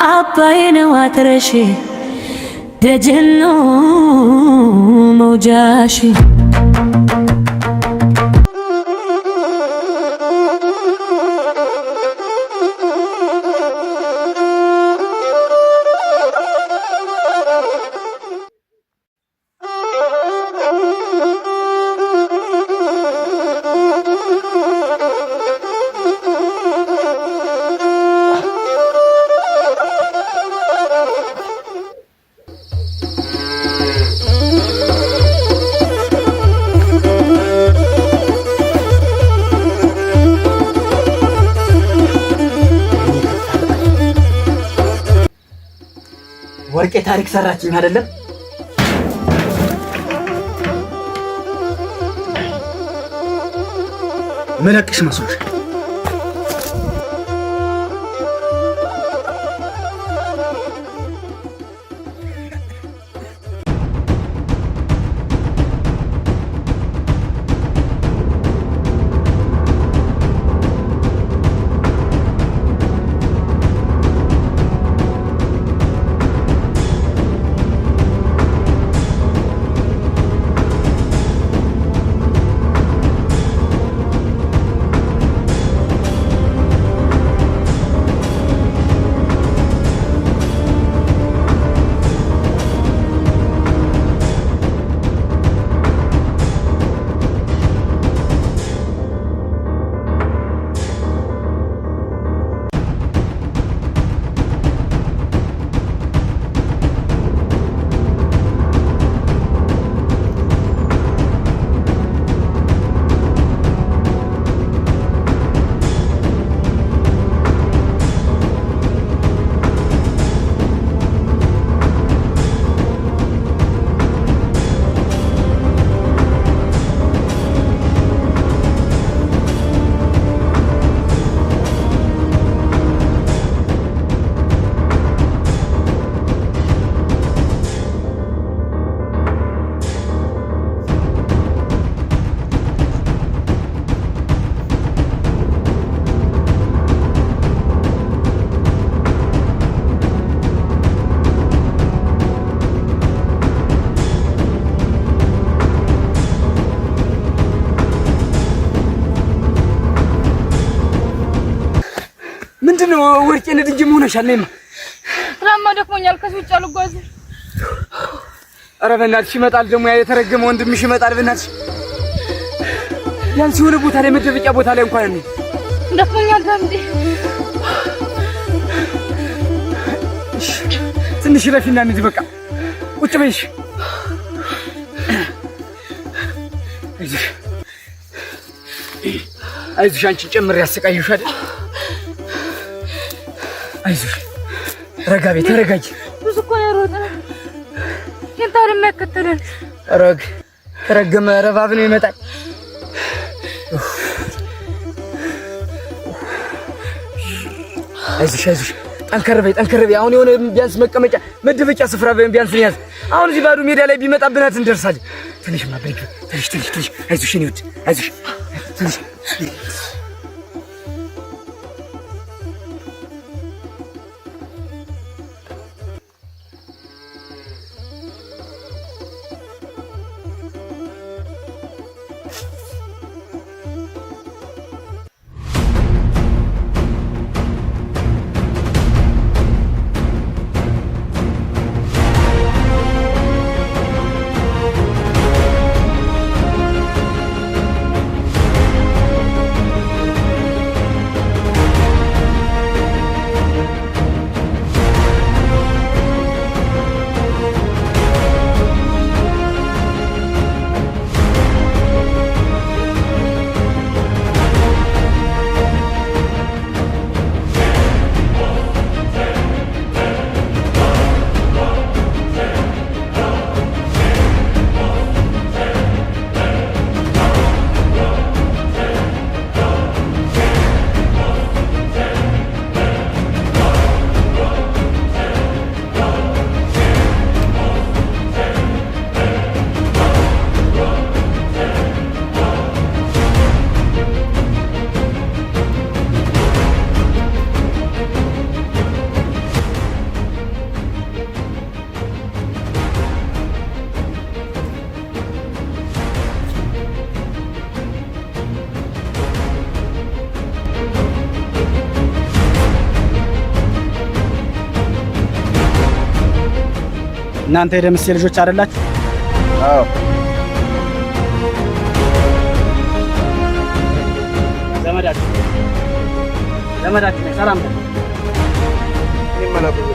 አባይ ነው አጥረሽ፣ ደጀን ነው መውጃሽ። ወርቄ ታሪክ ሰራችኝ አይደለም? መለቅሽ መስሎሽ? ምንድን ነው ወርቄ? ንድንጅ መሆነሻል? ነይማ። ትናንት ደክሞኛል። ከዚህ ውጭ አልጓዝም። ኧረ በእናትሽ ይመጣል ደግሞ ያ የተረገመ ወንድምሽ ይመጣል። በእናትሽ ቢያንስ የሆነ ቦታ ላይ መደበቂያ ቦታ ላይ እንኳን እንሂድ። ደክሞኛል ዳምጤ። ትንሽ ረፊና እንሂድ። በቃ ቁጭ በይሽ። አይዞሽ አይዞሽ፣ አንቺን ጨምሬ ያሰቃየሁሽ አይደል? አይዞሽ፣ ረጋ በይ፣ ተረጋጊ። ብዙ እኮ ነው የሮጥነው። ይሄን የሚያከተለን ረግ ተረገመ ረባብ ነው ይመጣል። አይዞሽ አይዞሽ፣ ጠንከር በይ ጠንከር በይ። አሁን የሆነ ቢያንስ መቀመጫ መደበቂያ ስፍራ ቢያንስ ያዝ። አሁን እዚህ ባዶ ሜዳ ላይ ቢመጣብናት እንደርሳለን። ትንሽ ማብሪክ ትንሽ ትንሽ ትንሽ። አይዞሽ የእኔ ውድ አይዞሽ ትንሽ። እናንተ የደምሴ ልጆች አይደላችሁ? አዎ። ዘመዳችሁ ዘመዳችሁ ነኝ። ሰላም በል። እኔም አላውቅም።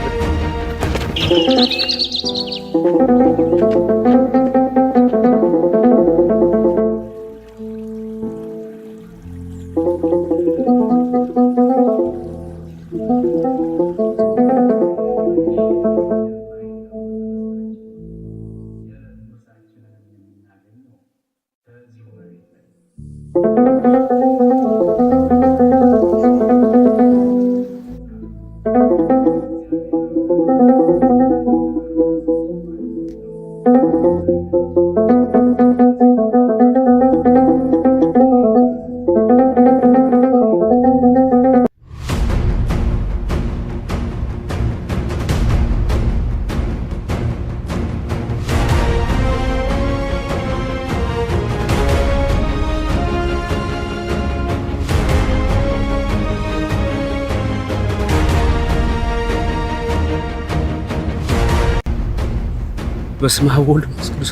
በስመ አብ ወወልድ ወመንፈስ ቅዱስ።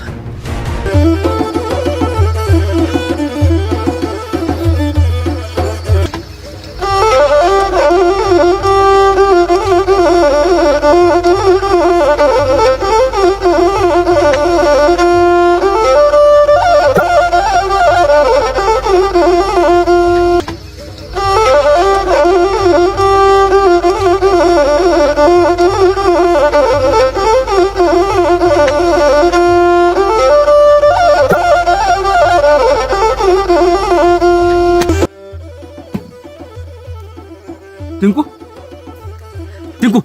ድንቁ ድንቁ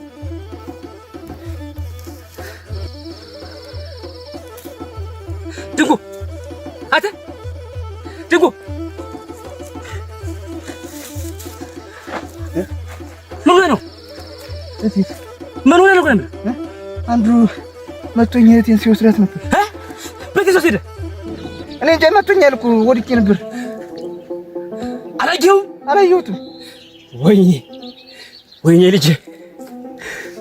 ድንቁ አተ ድንቁ ምን ሆነህ ነው? ምን ሆነህ ነው? ቆይ አንዱ መቶኝ እህቴን ሲወስዳት ነበር። ቤት ይዞት ሄደ። እኔ እንጃ መቶኛል እኮ ወድቄ ነበር። አላየኸውም? አላየሁትም። ወይኔ ወይኔ ልጄ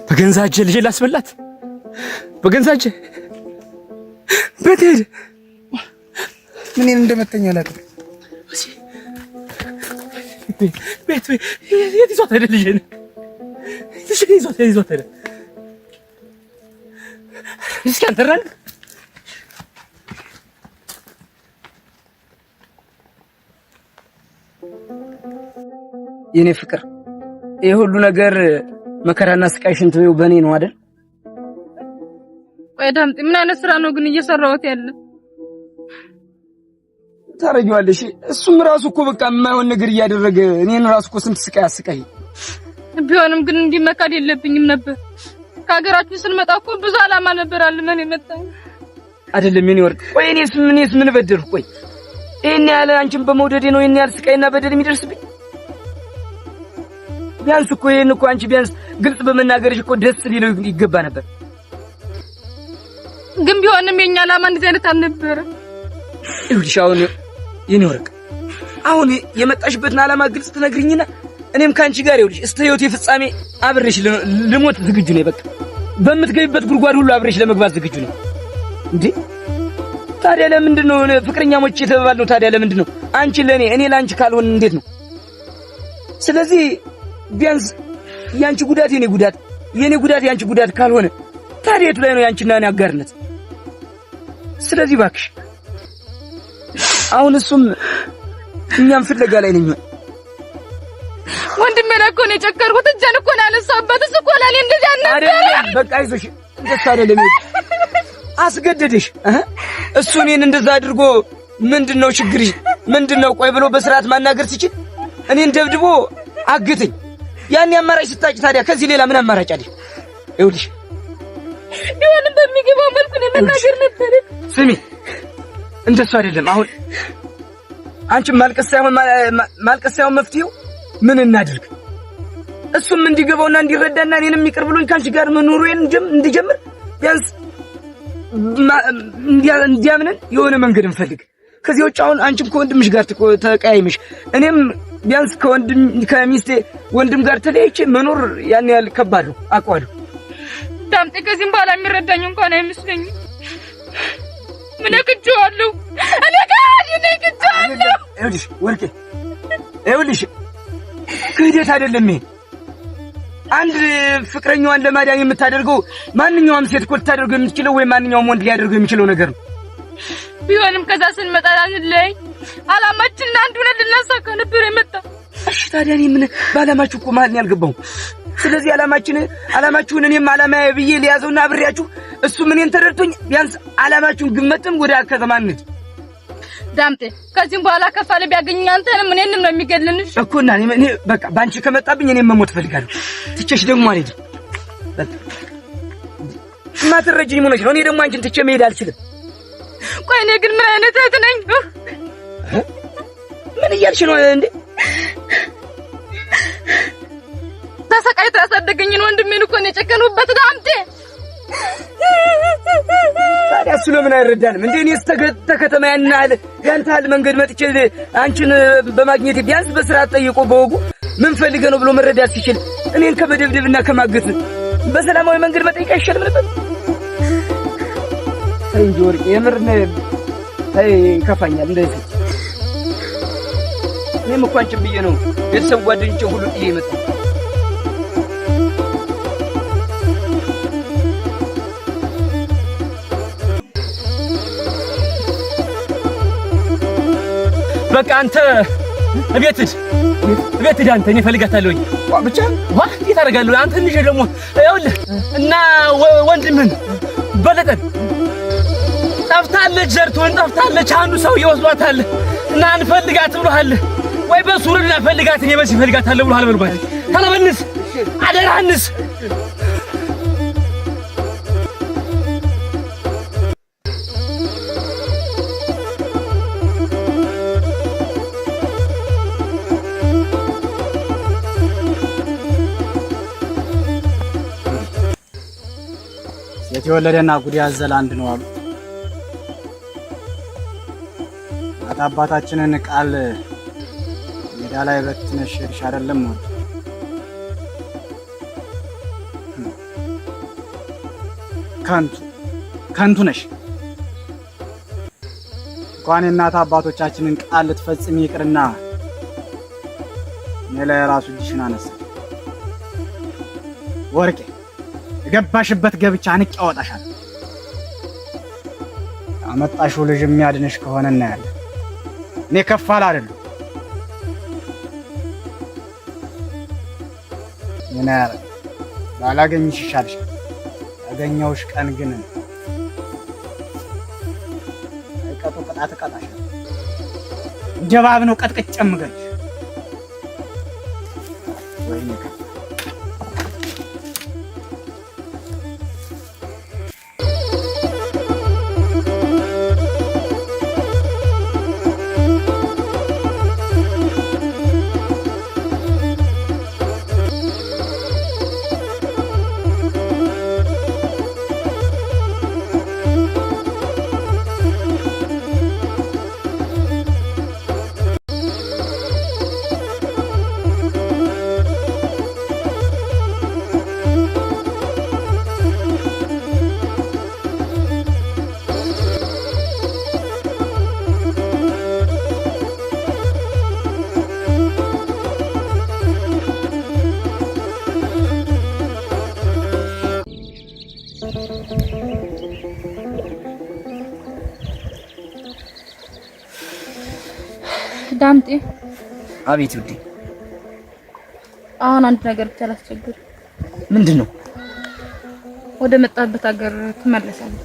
በገንዛ እጄ ልጄ ላስበላት በገንዛ እጄ ቤት ሄደ። ምንን እንደመተኝ አላውቅም። ቤት የት ይዟት ሄደ? ልጄን ልጄን ይዟት ይዟት ሄደ። እስኪ አንተ ራን የኔ ፍቅር ይህ ሁሉ ነገር መከራና ስቃይሽን ትበይው በእኔ ነው አይደል? ቆይ ዳምጤ፣ ምን አይነት ስራ ነው ግን እየሰራሁት ያለ? ታረጊዋለሽ። እሱም ራሱ እኮ በቃ የማይሆን ነገር እያደረገ እኔን ራሱ እኮ ስንት ስቃይ አስቃይ። ቢሆንም ግን እንዲህ መካድ የለብኝም ነበር። ከሀገራችን ስንመጣ እኮ ብዙ አላማ ነበር አልመን የመጣኝ አይደለም የኔ ወርቅ። ቆይ እኔስ ምን በደልኩ? ቆይ ይሄን ያህል አንቺን በመውደዴ ነው ይሄን ያህል ስቃይና በደል የሚደርስብኝ? ቢያንስ እኮ ይሄን እኮ አንቺ ቢያንስ ግልጽ በመናገርሽ እኮ ደስ ሊለው ይገባ ነበር። ግን ቢሆንም የኛ አላማ እንደዚህ አይነት አልነበረ። ይኸውልሽ አሁን የኔ ወርቅ አሁን የመጣሽበትን አላማ ግልጽ ትነግሪኝና እኔም ከአንቺ ጋር ይኸውልሽ እስከ ሕይወቴ ፍጻሜ አብሬሽ ልሞት ዝግጁ ነኝ። በቃ በምትገቢበት ጉድጓድ ሁሉ አብሬሽ ለመግባት ዝግጁ ነኝ። እንዴ ታዲያ ለምንድን ነው ፍቅረኛሞች የተባልነው? ታዲያ ለምንድን ነው አንቺ ለእኔ እኔ ለአንቺ ካልሆን እንዴት ነው? ስለዚህ ቢያንስ ያንቺ ጉዳት የኔ ጉዳት፣ የኔ ጉዳት ያንቺ ጉዳት ካልሆነ ታዲያ የቱ ላይ ነው ያንቺና እኔ አጋርነት? ስለዚህ እባክሽ አሁን እሱም እኛም ፍለጋ ላይ ነኝ። ወንድሜ ላይ እኮ ነው የጨከርኩት። እጄን እኮ ነው ያነሳሁበት። እሱ እኮ ለእኔ እንደዚህ አልነበረ። በቃ አይዞሽ፣ እንደሱ አይደለም። አስገደደሽ እሱ እኔን እንደዛ አድርጎ ምንድነው ችግርሽ ምንድነው ቆይ ብሎ በስርዓት ማናገር ሲችል እኔን ደብድቦ አግተኝ። ያን አማራጭ ስታጭ ታዲያ ከዚህ ሌላ ምን አማራጭ አለሽ? ይኸውልሽ ቢሆንም በሚገባው መልኩ ነው መናገር ነበር። ስሚ፣ እንደሱ አይደለም። አሁን አንቺ ማልቀስ ሳይሆን ማልቀስ ሳይሆን መፍትሄው ምን እናድርግ፣ እሱም እንዲገባውና እንዲረዳና እኔንም ይቅር ብሎኝ ከአንቺ ጋር መኖሩን እንዲጀምር ቢያንስ እንዲያምነን የሆነ መንገድ እንፈልግ። ከዚህ ውጭ አሁን አንቺም ከወንድምሽ ጋር ተቀያይምሽ እኔም ቢያንስ ከወንድም ከሚስቴ ወንድም ጋር ተለያይቼ መኖር ያን ያህል ከባድ ነው አውቀዋለሁ። ዳምጤ ከዚህም በኋላ የሚረዳኝ እንኳን አይመስለኝም። ምን እክጄዋለሁ? እኔ ከሃዲ ነኝ፣ እክጄዋለሁ። ይኸውልሽ ወርቄ፣ ይኸውልሽ ክህደት አይደለም ይሄ። አንድ ፍቅረኛዋን ለማዳን የምታደርገው ማንኛውም ሴት እኮ ልታደርገው የምትችለው ወይም ማንኛውም ወንድ ሊያደርገው የሚችለው ነገር ነው። ቢሆንም ከዛ ስንመጣ አንለያይ፣ አላማችንን አንድ ሆነን ልናሳካ ነበር የመጣ። እሺ ታዲያ እኔ ምን በአላማችሁ እኮ መሀል ነው ያልገባሁም። ስለዚህ አላማችሁን እኔም አላማዬ ብዬ ሊያዘውና አብሬያችሁ እሱም እኔን ተረድቶኝ ቢያንስ አላማችሁን ግመጥም ወደ ከተማ እንሂድ። ዳምጤ ከዚህም በኋላ ከፋለ ቢያገኝ አንተንም እኔንም ነው የሚገድልን። እኮ እና እኔ በቃ ባንቺ ከመጣብኝ እኔም መሞት እፈልጋለሁ። ትቼሽ ደግሞ አልሄድም። በቃ የማትረጂኝ ሆነሽ ነው። እኔ ደግሞ አንቺን ትቼ መሄድ አልችልም። ቆይ እኔ ግን ምን አይነት እህት ነኝ? ምን እያልሽ ነው እንዴ? ተሰቃይቶ ያሳደገኝን ወንድሜን እኮ ነው የጨከንሁበት ዳምጤ። ታዲያ እሱ ለምን አይረዳንም እንዴ? እኔስ ተከተማ ያን ያህል መንገድ መጥቼ አንቺን በማግኘቴ ቢያንስ በስርዓት ጠይቆ በወጉ ምን ፈልገህ ነው ብሎ መረዳት ሲችል እኔን ከመደብደብና ከማገት በሰላማዊ መንገድ መጠየቅ አይሻልም ነበር? ተይ እንጂ ወርቄ፣ የምር ተይ፣ ይከፋኛል እንደዚህ። እኔም እኮ አንቺን ብዬ ነው ቤተሰብ ጓደኞቼ ሁሉ ጥዬ የመጣሁት። በቃ አንተ እቤት ሂድ፣ እቤት ሂድ አንተ፣ እኔ እፈልጋታለሁኝ። ብቻ ዋ እንዴት አደርጋለሁ? አንተ እንጂ ደግሞ ይኸውልህ እና ወንድምህን በለጠን ጠፍታለች፣ ዘርቶን ጠፍታለች። አንዱ ሰውዬ ወስዷታል እና አንፈልጋት ብሎሃል። ወይ በሱርና ፈልጋት፣ እኔ በዚህ እፈልጋታለሁ ብሎሃል። በልጓት ተለበንስ፣ አደራህንስ። ሴት የወለደና ጉድ ያዘለ አንድ ነው አሉ። እናት አባታችንን ቃል ሜዳ ላይ በትነሽ ሄድሽ አይደለም ወይ? ከንቱ ከንቱ ነሽ። እንኳን የእናት አባቶቻችንን ቃል ልትፈጽሚ ይቅርና እኔ ላይ ራሱ እጅሽን አነሳሽ። ወርቄ የገባሽበት ገብቻ አንቄ አወጣሻለሁ። ያመጣሽው ልጅ የሚያድንሽ ከሆነ እናያለን። እኔ ከፋል አይደለም። ምን ያረግ ባላገኝሽ ይሻልሻል። ያገኘሁሽ ቀን ግን አይቀጡ ቅጣት እቀጣሻለሁ። እንደ እባብ ነው ቀጥቅጬ የምገልሽ። ወይኔ ዳምጤ። አቤት ውዴ። አሁን አንድ ነገር ብቻ ላስቸግር። ምንድን ነው? ወደ መጣህበት ሀገር ትመለሳለህ።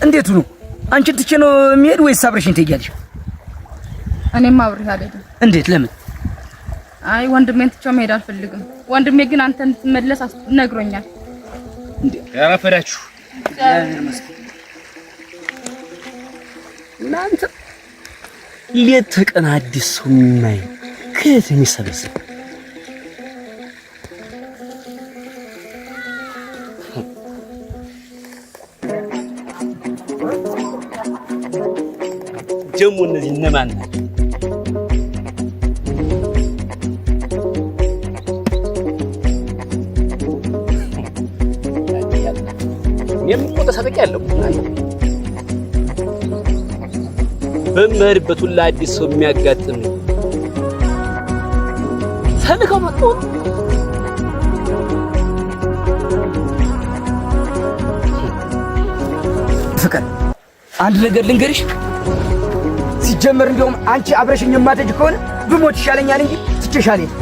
እንዴት ነው? አንቺን ትቼ ነው የሚሄድ ወይስ አብረሽኝ ትሄጃለሽ? እኔማ አብሬህ አልሄድም። እንዴት? ለምን? አይ ወንድሜን ትቼው መሄድ አልፈልግም። ወንድሜ ግን አንተ እንድትመለስ ነግሮኛል። ያረፈዳችሁ እናንተ ሌት ተቀን አዲስ ሰው የማይ ከየት የሚሰበስብ ደግሞ እነዚህ እነማን ናቸው? እኔም እኮ ተሳቅቄያለሁ። በምሄድበት ሁላ አዲስ ሰው የሚያጋጥም ተልከው መጥቶ ፍቅር አንድ ነገር ልንገርሽ። ሲጀመር እንዲያውም አንቺ አብረሽኝ የማትሄጂ ከሆነ ብሞት ይሻለኛል እንጂ ትቼሽ አልሄድም።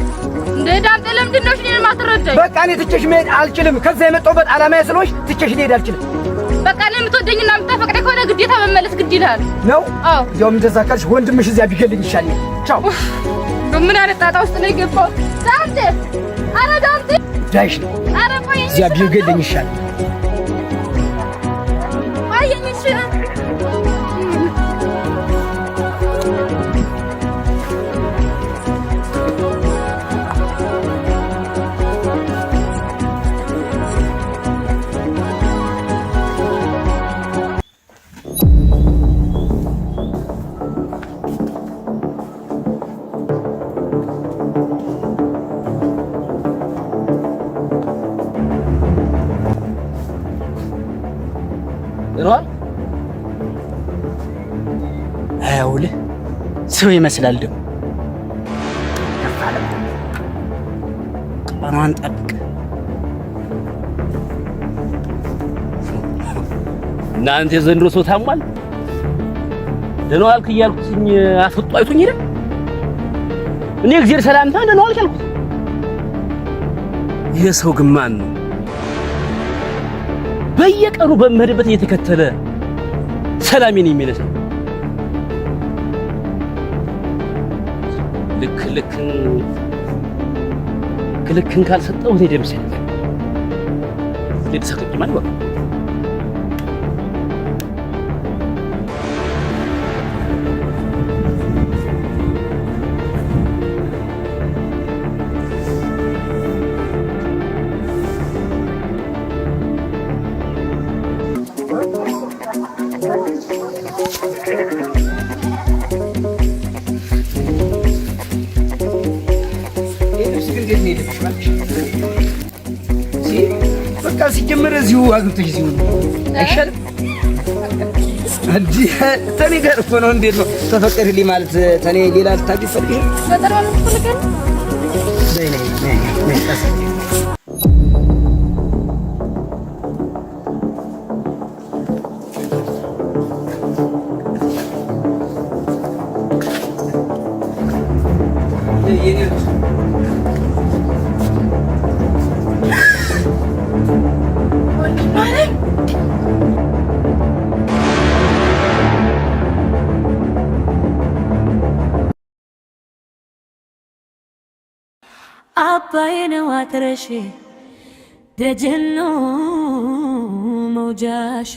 እንደ ዳምጤ ለምንድን ነው እኔን የማትረዳኝ? በቃ እኔ ትቼሽ መሄድ አልችልም። ከዛ የመጣሁበት ዓላማዬ ስለሆንሽ ትቼሽ ልሄድ አልችልም። በቃ እኔ የምትወደኝና የምታፈቅረኝ ከሆነ ግዴታ መመለስ ግድ ይልሃል ነው። አዎ። እንዲያውም እንደዛ ካልሽ ወንድምሽ እዚያ ቢገልኝ ይሻለኛል። ቻው። ምን አይነት ጣጣ ውስጥ ነው የገባሁት? ዳምጤ፣ ኧረ ዳምጤ፣ ዳይሽ ነው። ኧረ ቆየኝ፣ እዚያ ቢገልኝ ይሻለኛል። ቆየኝ። እሺ ይኖራል። አያውልህ ሰው ይመስላል ደግሞ። ቀኗን ጠብቅ። እናንተ የዘንድሮ ሰው ታሟል። ደህና ዋልክ እያልኩትኝ አፍጦ አይቶኝ ሄደ። እኔ እግዚአብሔር ሰላምታ ደህና ዋልክ አልኩት። ይህ ሰው ግን ማን ነው? በየቀኑ በምሄድበት እየተከተለ ሰላሜን የሚነሳው ልክ ልክን ልክን ካልሰጠው እኔ ደም ሲያነሳ ሊተሰቅቅ ማለት ነው። በቃ ሲጀመር እዚሁ አግብተሽ እዚሁ አይሻልም? እንዲህ ተኔ ጋር እኮ ነው። እንዴት ነው ተፈቀድልኝ ማለት ተኔ ሌላ ልታገኝ ፈልገሽ? ነይ ነይ ነይ ነይ ቀስ አባይ ነው አትረሺ ደጀን ነው መውጃሽ።